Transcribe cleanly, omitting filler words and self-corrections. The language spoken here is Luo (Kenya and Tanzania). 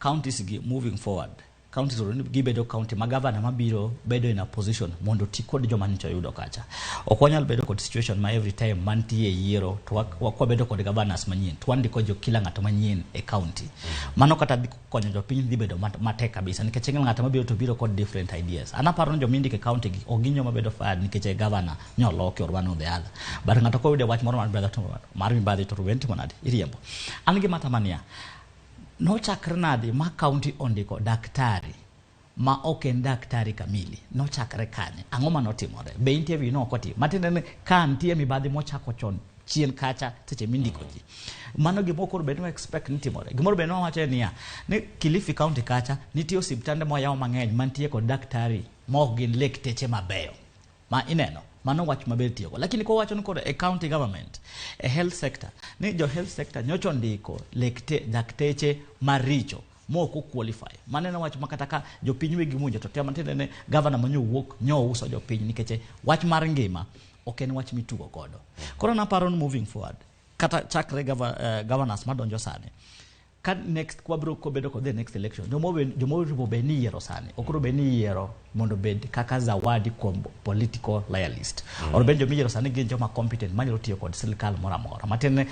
Counties gi moving forward, counties onego gibedo county ma governor mabiro bedo in a position mondo oti kod joma nyocha oyudo kacha. Ok wanyal bedo kod situation ma every time mantie e yiero to wabedo kod governors manyien to wandiko jo kila ng'ato manyien e county. Mano kata dhi konyo jopiny dhi bedo matek kabisa nikech ing'e ng'ato mabiro to biro kod different ideas. An aparo ni joma indiko e county gi ok gin joma bedo fired nikech e governor nyoloki or one or the other. But ng'ato koyudo wach moro mar mibadhi to mar mibadhi to ruwen timo nade? Iriembo. An gima tama niya, nochakre nade ma county ondiko daktari ma ok en daktari kamili? Nochakre kanye? Ang'o manotimore? Be interview no ok otim? Matiende ni ka nitie mibadhi mochako chon chien kacha seche mindiko ji. Mano gima koro bed ni expect ni timore. Gimoro bende wawacho en niya, ni Kilifi County kacha nitie osiptande moyaw mang'eny mantie kod daktari ma ok gin lekteche mabeyo. Ma ineno, mano wach maber tiyogo. Lakini kowacho ni koro e county government, e health sector, ni jo health sector nyocha ondiko lekte, dakteche maricho mok o qualify. Mano en wach ma kata ka jopiny wegi winjo to tem matiende ni governor manyo wuok nyo uso jopiny nikech wach mar ngima ok en wach mitugo godo. Koro naparo ni moving forward, kata chakre governors madonjo sani, ka next kwabiro kobedo kod the next election, joma oripo bed ni yiero sani, ok onego bed ni yiero mondo obed kaka zawadi kuom political loyalist. Onego bed ni joma iyiero sani gin joma competent manyalo tiyo kod sirikal moro amora. Matiende ni